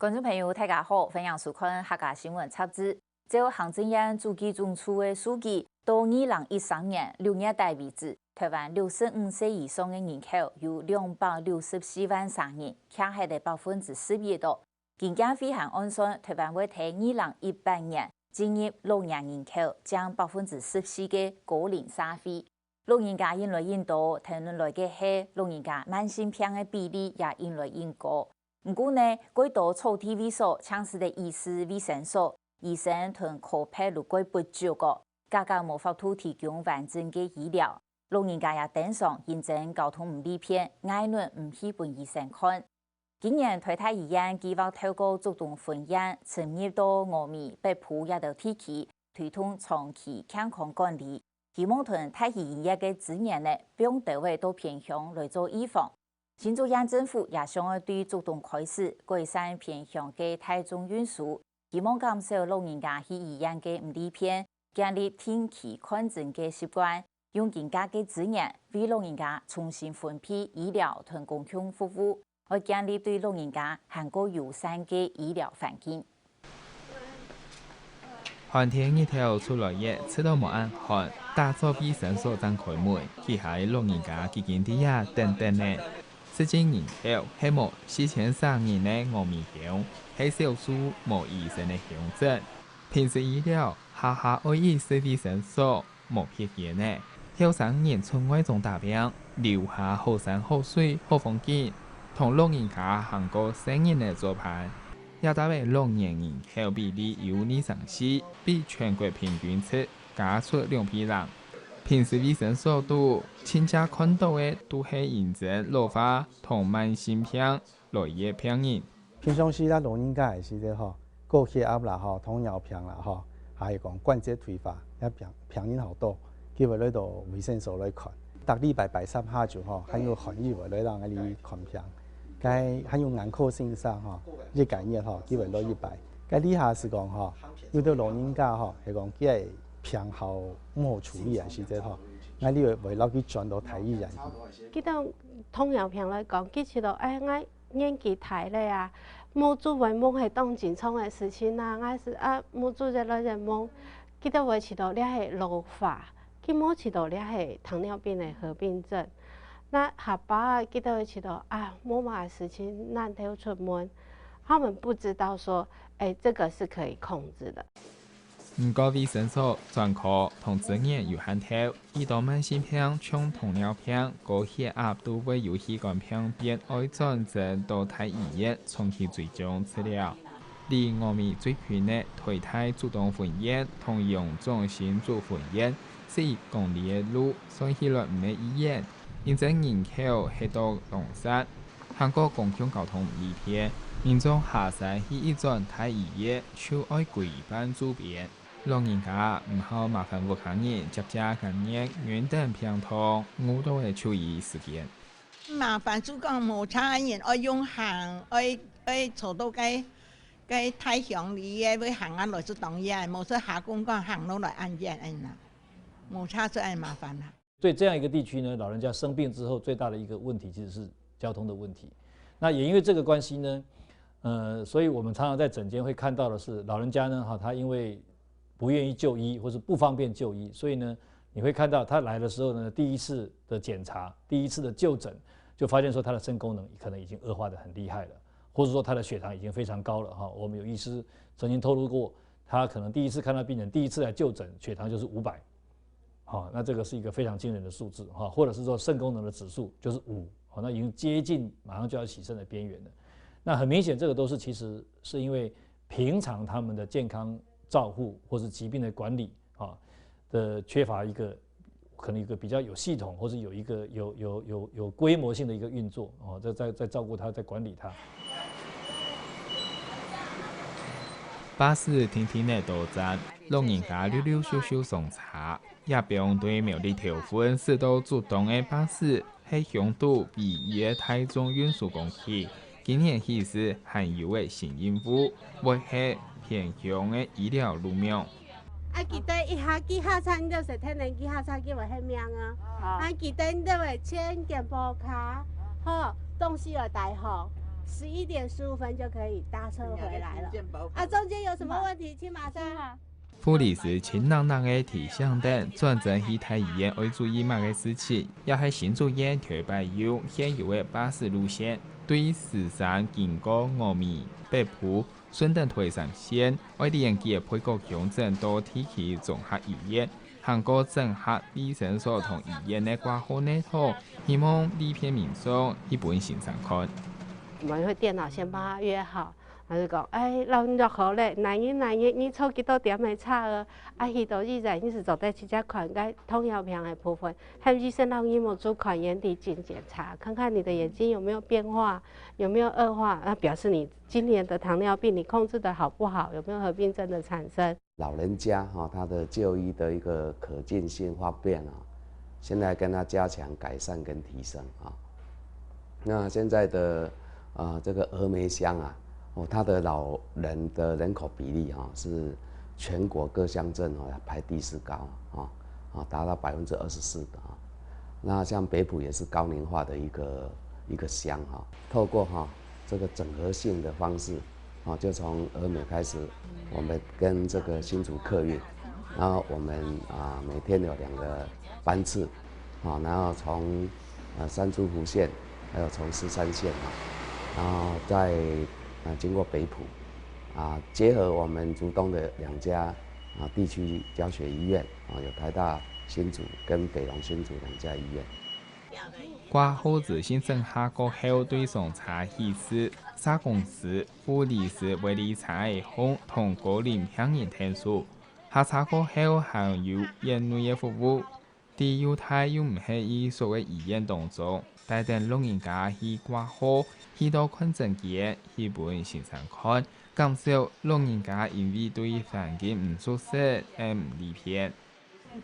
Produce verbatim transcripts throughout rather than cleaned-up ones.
觀眾朋友，大家好，歡迎收看客家新聞雜誌。照行政院主計總處个數據，到二零一三年六月底為止，臺灣六十五歲以上个人口有兩百六十四萬儕人，徛核个百分之十一哦。經檢會還按算，臺灣會在二零一八年進入老年人口，佔百分之十四个高齡社會。 老人家愈來愈多，跈等來个係老人家慢性病个比例也愈來愈高。毋過呢，過多草地位所淨使个醫事衛生所、醫生同科別愈過不足哦，價格無法度提供完整个醫療。老人家也登上行政交通毋利便，𠊎等毋去分醫生看。 今年臺大醫院計畫透過竹東分院深入到峨眉、北埔這兜地區，推動長期健康管理，希望同大醫院个資源呢，放兜仔到偏鄉來做預防。新竹縣政府也想愛對竹東開始改善偏鄉个大眾運輸，希望減少老人家去醫院个毋利便，建立定期看診个習慣， 用今下个資源為老人家重新分配醫療同公共服務，愛建立對老人家還過友善个醫療環境。寒天日頭出來咧，吹到無恁寒，打早衛生所正開門，其他个老人家已經在這等等咧。實際人口係無四千儕人个峨眉鄉，係少數無醫生个鄉鎮。平時醫療下下愛去市衛生所， 無別間呢，後生人出外種打拚，留下好山好水好風景，同老人家行過細人仔做伴。這搭仔老年人口比例有二成四，比全國平均值加出兩倍零。平時衛生所肚，親切看到个都係因著老化同慢性病 來个病人。平常時啦，老人家个時節吼，高血壓啦吼，糖尿病啦吼，還有講關節退化，這病病人好多，佢會來到衛生所來看。逐禮拜拜三下晝吼，還有寒醫會來讓𠊎俚看病。該還有眼科先生吼，一個月吼，佢會來一擺。該這下係講吼，有兜老人家吼，係講佢个病好毋好處理个時節吼，𠊎俚會會摎佢轉到大醫院去。佢兜糖尿病來講，佢覺得哎，𠊎 年紀大了啊，目珠會濛係當正常个事情啊，𠊎係啊，目珠越來越濛，佢兜會知道這係老化，佢無知道這係糖尿病个合併症。那下把仔，佢兜會知道啊，無麼个事情，難得出門，他們不知道說，哎，這個是可以控制的。 毋過衛生所專科同資源有限透，幾多慢性病像糖尿病、高血壓都會有器官病變愛轉診到大醫院長期追蹤治療。離峨眉最近个臺大竹東分院同榮總新竹分院十一公里个路，算起來毋係醫院，因為人口係到當散， 還過公共交通毋利便，民眾下山去一轉大醫院就愛歸半晝邊。老人家毋好麻煩屋下人接接感染，遠等病痛，誤到个就醫時間。麻煩就講無車个人愛用行，愛愛坐到該該大鄉里个，愛行啊來就當遠，無就下公館行路來恁遠恁啦，無車就恁麻煩啦。 所以這樣一個地區呢，老人家生病之後，最大的一個問題其實是交通的問題。那也因為這個關係呢，呃，所以我們常常在診間會看到的是，老人家呢，哈，他因為不願意就醫或是不方便就醫，所以呢，你會看到他來的時候呢，第一次的檢查，第一次的就診，就發現說他的腎功能可能已經惡化得很厲害了，或者說他的血糖已經非常高了，哈。我們有醫師曾經透露過，他可能第一次看到病人，第一次來就診，血糖就是五百。 好，那這個是一個非常驚人的數字哈，或者是說腎功能的指數就是五，好，那已經接近馬上就要洗腎的邊緣了。那很明顯，這個都是其實是因為平常他們的健康照護或是疾病的管理啊的缺乏一個可能一個比較有系統，或是有一個有有有有規模性的一個運作哦，在在在照顧他，在管理他。巴士定定仔到站，老人家溜溜咻咻上車。 這幫對苗栗頭份駛到竹東个巴士，係鄉肚唯一个大眾運輸工具。今年起始還有个新任務，會係偏鄉个醫療路網。啊，記得一下去下車，你就係天然去下車，佢會係命啊。好。啊，記得你就會穿健保卡，好，東西要帶好。十一点十五分就可以搭车回来了。啊，中间有什么问题，请马上。护理师清冷冷个提醒等，轉診去大醫院愛注意麼个事情，也係新竹縣頭擺有現有个巴士路線，對獅山、金瓜、峨眉、北埔、順等台三線，愛連結配角鄉鎮到地區綜合醫院，行過整合衛生所同醫院个掛號系統，希望利便民眾去分先生看。我們會電腦先幫他約好，他就講：「哎，老人約好咧，哪日哪日，你坐幾多點个車啊？啊，去到醫院，你是坐在這隻看該糖尿病个部分，喊醫生讓你目珠看遠點進檢查，看看你的眼睛有沒有變化，有沒有惡化，那表示你今年的糖尿病你控制得好不好，有沒有合併症的產生。」」老人家哈，他的就医的一個可近性方便啊，現在跟他加強改善跟提升啊。那現在的呃这个峨眉乡啊，哦，它的老人的人口比例哈是全国各乡镇哦排第四高啊，啊达到百分之二十四的啊。那像北埔也是高龄化的一个一个乡哈，透过哈这个整合性的方式，啊，就从峨眉开始，我们跟这个新竹客运，然后我们啊每天有两个班次，啊，然后从呃三芝湖线，还有从狮山线啊，然后再呃经过北埔，啊，结合我们竹东的两家啊地区教学医院啊，有台大新竹跟北荣新竹两家医院。挂号資訊整合過後，對上車護士、社工師、護理師會在車仔項同高齡病人𢯭手。下車過後還有院內个服務，在又大又毋係醫所个醫院當中，帶等老人家去掛號，去到看診間，去分先生看，減少老人家因為對環境毋熟悉而毋利便。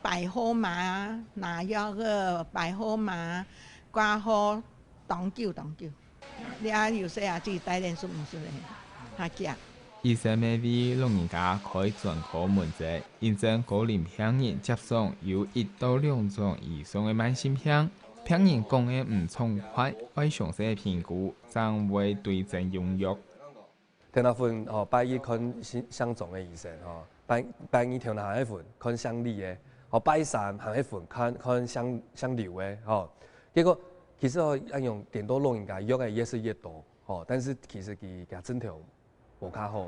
排號碼、拿藥仔、排號碼、掛號，當久當久。你啊有細啊，自己帶等就毋使咧，較遽。醫生乜為老人家開專科門診，因為高齡病人輒常有一到兩種以上个慢性病，病人講个毋暢快，愛詳細評估，正會對症用藥。 頭那份吼，拜一看姓姓張个醫生吼，拜拜二頭那還係份看姓李个，吼，拜三還係份看看姓姓劉个吼。結果其實吼，恁樣顛倒老人家藥仔越食越多吼，但是其實佢佢症頭無較好，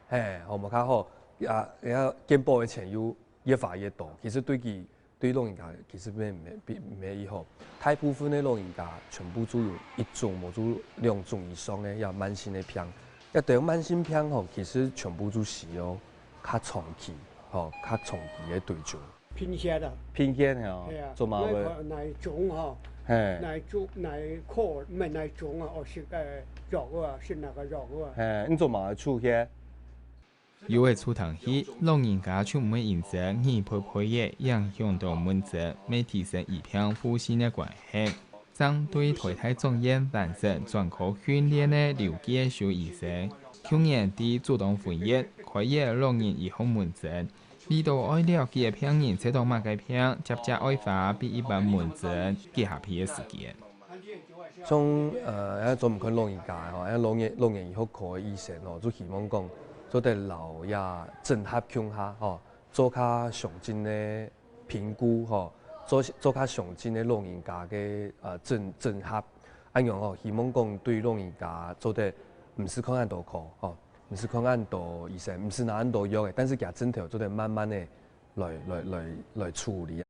嘿，吼無較好，啊，然後健保个錢又越花越多，其實對佢 對老人家其實並無並無幾好。大部分个老人家全部就有一種，無就兩種以上个這慢性个病。這種慢性病吼，其實全部就需要較長期吼，較長期个追蹤。貧血啊。貧血吼，係啊，做麼个？哪一種吼？嘿。哪一種哪一科，毋係哪一種啊，哦，食个藥啊，食哪个藥啊？嘿，你做麼个出血？ 有个出堂去，老人家就毋會因為耳背背个影響到門診，乜提升醫病護理个關係。正對台大中央完成專科訓練个劉介修醫生，去年在竹東分院開一个老人醫學門診，為到愛了解病人得到麼个病，輒輒愛花比一般門診幾下倍个時間。 像呃，愛專門看老人家吼，愛老年老年醫學科个醫生吼，就希望講做得摎這整合共下吼，做較詳盡个評估吼，做做較詳盡个老人家个呃整整合，恁樣吼，希望講對老人家做得毋使看恁多科吼，毋使看恁多醫生，毋使拿恁多藥个，但是佢症頭做得慢慢个來來來來處理。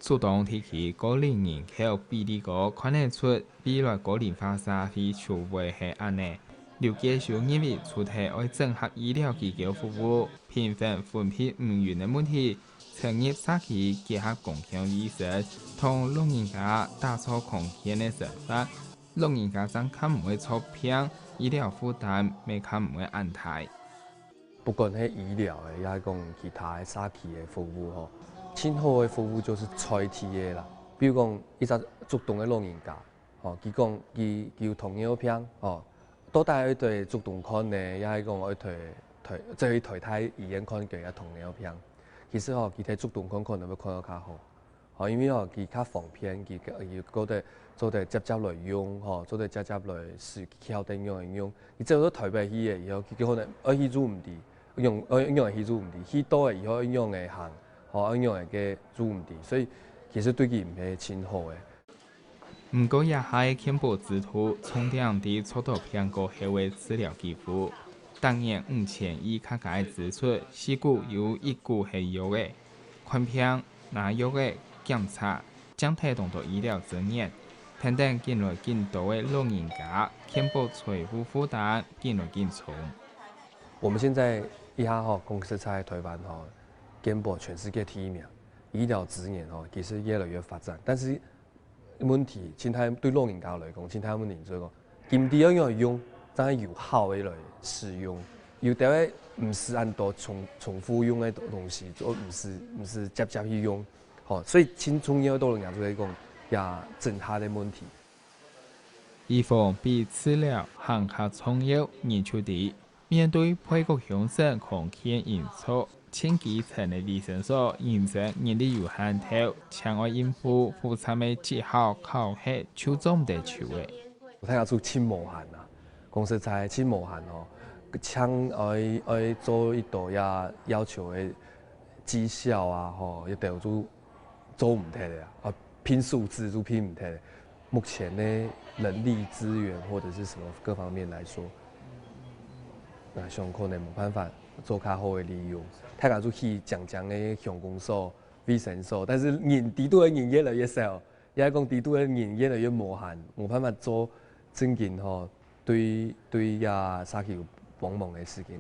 竹東地區高齡人口比例高，看得出未來高齡化社會就會係恁呢。劉介修認為，除忒愛整合醫療機構服務、平衡分配資源个問題，深入社區結合公共衛生，同老人家打造康健个生活，老人家正較毋會著病，醫療負擔乜較毋會恁大。 不管係醫療个，也係講其他个社區个服務吼，盡好个服務就係在地个啦。比如講，一隻竹東个老人家，吼，佢講佢佢有糖尿病，吼，到底愛對竹東看呢，也係講愛對對，再去台大醫院看佢个糖尿病。其實吼，佢在竹東看可能會看到較好。吼，因為吼，佢較方便，佢佢做得做得直接來用，吼，做得直接來使，去曉得仰般用。佢走到台北去个以後，佢可能愛去都毋知，用愛用个去都毋知，去到个以後愛仰般行，吼，愛仰般个都毋知，所以其實對佢毋係盡好个。毋過這下个健保制度重點在做到病過後个治療支付，逐年五千億較加个支出，四股有一股係藥个，看病、拿藥个、檢查，降低當多醫療資源，跈等緊來緊多个老人家，健保財務負擔緊來緊重。我們現在一下吼，講實在，台灣吼，健保全世界第一名，醫療資源吼，其實越來越發展，但是問題，現在對老人家來講，現在問題就係講，佢毋知愛仰般用，正有效个來使用。有兜个毋使恁多重重複用个東西，就毋使毋使接接去用，吼，所以盡重要个老人家就係講，也整合个問題。預防比治療還較重要，研究知，面對配偶鄉鎮康健營造， 盡基層个衛生所，因為人力有限頭，淨愛應付複雜个績效考核就做毋得就个。大家就盡無閒啊，講實在盡無閒哦，淨愛愛做一多也要求个績效啊，吼，一兜就做毋得个啊，啊，拼數字就拼毋得个。 目前呢，人力資源或者是什麼各方面來說，那想可能無辦法做較好个利用。大家就去講講个鄉公所、衛生所，但是人知道个人越來越少，也係講知道个人越來越無閒，無辦法做正經吼，對對這社區有幫忙个事情。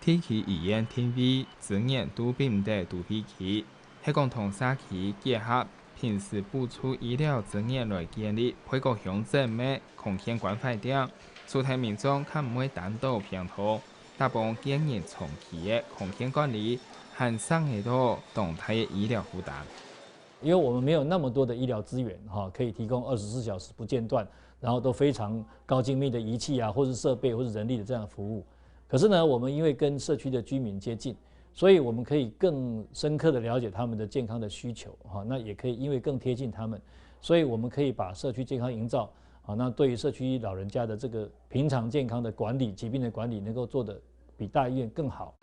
地區醫院定位資源都分得都會去，係講同社區結合，平時補助醫療資源來建立配合鄉鎮个康健關懷點，除忒民眾較毋會擔到病痛，打幫建立長期个康健管理，還省得到當大个醫療負擔。 因為我們沒有那麼多的醫療資源哈，可以提供二十四小時不間斷，然後都非常高精密的儀器啊，或是設備，或是人力的這樣的服務。可是呢，我們因為跟社區的居民接近，所以我們可以更深刻的了解他們的健康的需求哈，那也可以因為更貼近他們，所以我們可以把社區健康營造啊，那對於社區老人家的這個平常健康的管理、疾病的管理，能夠做得比大醫院更好。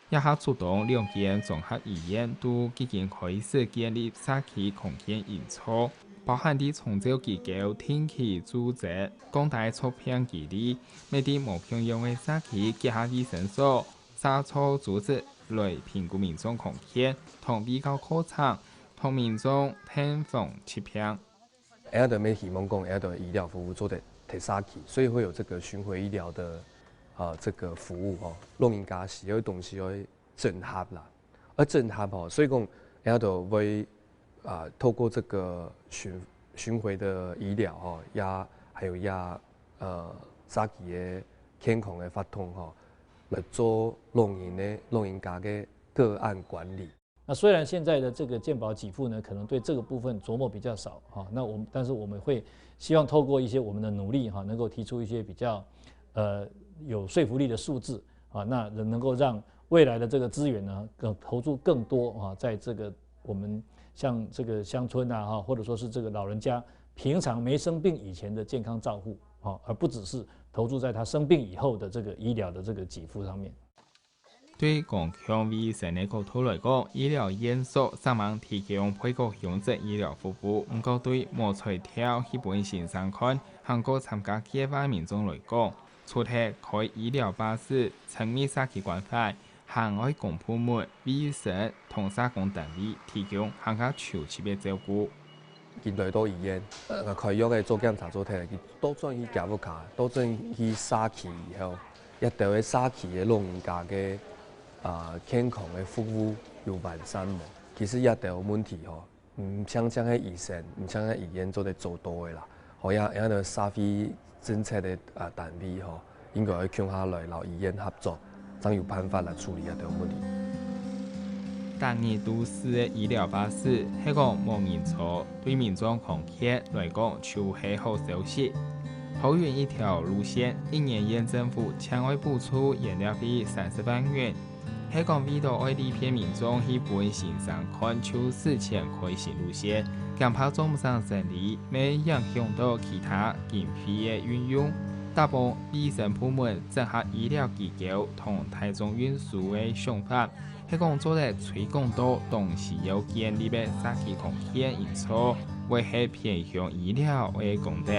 這下竹東兩間綜合醫院都已經開始建立社區康健營造，包含在長照機構定期駐診，降低著病機率，乜在無共樣个社區結合衛生所、社造組織來評估民眾康健，同衛教課程，同民眾預防疾病。 𠊎兜乜希望講，𠊎兜醫療服務做得貼社區，所以會有這個巡迴醫療的啊這個服務哦。老人家需要个東西愛整合啦，愛整合吼，所以講𠊎兜會啊透過這個巡巡迴的醫療吼，也還有也呃社區个健康个活動吼，來做老人个老人家个個案管理。 那雖然現在的這個健保給付呢，可能對這個部分琢磨比較少哈，那我們但是我們會希望透過一些我們的努力哈，能夠提出一些比較呃有說服力的數字啊，那能夠讓未來的這個資源呢，更投注更多啊，在這個我們像這個鄉村啊哈，或者說是這個老人家平常沒生病以前的健康照護啊，而不只是投注在他生病以後的這個醫療的這個給付上面。 對公共衛生个角度來講，醫療院所煞猛提供配合鄉鎮醫療服務，毋過對無才調去分先生看，還過參加計畫民眾來講，除忒開醫療巴士、尋覓社區關懷，還愛公部門、衛生同社工單位提供還較周全个照顧。 佢來到醫院，呃，開藥仔、做檢查、做忒，佢倒轉去厥屋下，倒轉去社區以後，這兜个社區个老人家个啊健康个服務有完善無？其實這兜問題吼，毋像像係醫生，毋像係醫院做得做到个啦。吼，也也个社會政策个啊單位吼， 應該愛共下來摎醫院合作，正有辦法來處理這兜問題。逐日都市个醫療巴士係講無人坐，對民眾康健來講就係好消息。桃園一條路線，一年縣政府淨愛補助原料費三十萬元，係講為著愛利便民眾去分先生看，就事前開新路線，驚怕做毋成生理，乜影響到其他經費个運用。打幫衛生部門整合醫療機構同大眾運輸个想法，係講做得推廣到當需要建立个社區空間營造，會係偏向醫療个功德。